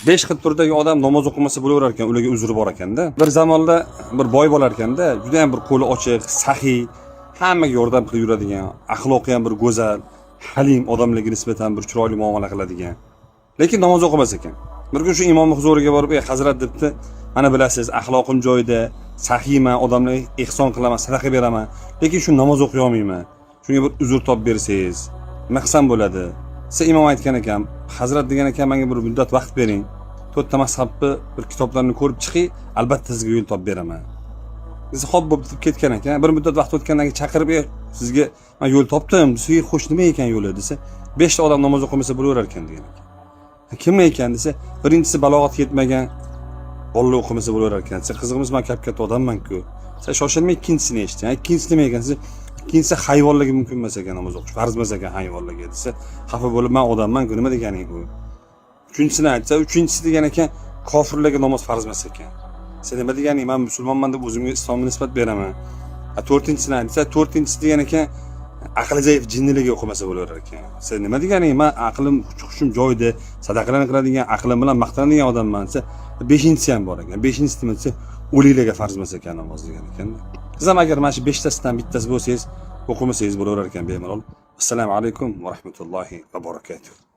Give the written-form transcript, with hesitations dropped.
5 xil turdagi odam namoz o'qimasa bo'laverar ekan, ularga uzri bor ekanda. Bir zamonda bir boy bo'lar ekanda, juda ham bir qo'li ochiq, saxiy, hammaga yordam qilib yuradigan, axloqi ham bir go'zal, halim, odamlarga nisbatan bir chiroyli muomala qiladigan. Lekin namoz o'qimas ekan. Bir kun shu imomni huzuriga borib, "Ey hazrat", debdi, "Mana bilasiz, axloqim joyida, saxiyman, odamlarga ehson qilaman, sadaqa beraman, lekin shu namoz o'qiy olmayman. Shunga bir uzr topib bersangiz, nima qilsam bo'ladi?" Desa imom aytgan ekan, "Hazrat", degan ekan, "menga bir muddat vaqt bering. To'rtta mazhabni bir kitoblarni ko'rib chiqing, albatta sizga yo'l topib beraman." Desa, "Xo'p, bo'pti", deb ketgan ekan. Bir muddat vaqt o'tgandan keyin chaqirib, "Ey, sizga man yo'l topdim", desa, "Xo'sh, nima ekan yo'li?" desa, "Beshta odam namoz o'qimasa bo'laverar ekan", degan ekan. "Kim ekan?" desa, "Birinchisi balog'atga yetmagan bolalar o'qimasa bo'laverar ekan." Desa, "Qizig'imiz, man kap katta odamman-ku." Sen shoshilmay ikkinchisini eshit. "Ikkinchisi nima ekan?" desa, "Ikkinchisi hayvonlarga mumkin emas ekan namoz o'qish, farz emas ekan hayvonlarga", desa, xafa bo'lib, "Man odamman-ku, nima deganing bu?" Uchinchisini aytsa, uchinchisi degan ekan, kofirlarga namoz farz emas ekan. "Sen nima deganing, man musulmonman deb o'zimga islomga nisbat beraman." To'rtinchisini aytsa, to'rtinchisi degan ekan, aqli zaif jinnilarga o'qimasa bo'laverar ekan. "Sen nima deganing, man aqlim, hushim joyida, sadaqalarni qiladigan, aqlim bilan maqtanadigan odamman", desa, beshinchisi ham bor ekan. "Beshinchisi nima?" desa, "O'liklarga farz emas ekan namoz", degan ekan. Siz ham agar mana shu beshtasidan bittasi bo'lsangiz, o'qimasangiz bo'laverar ekan bemalol. Assalomu alaykum va rahmatullohi va barakatuh.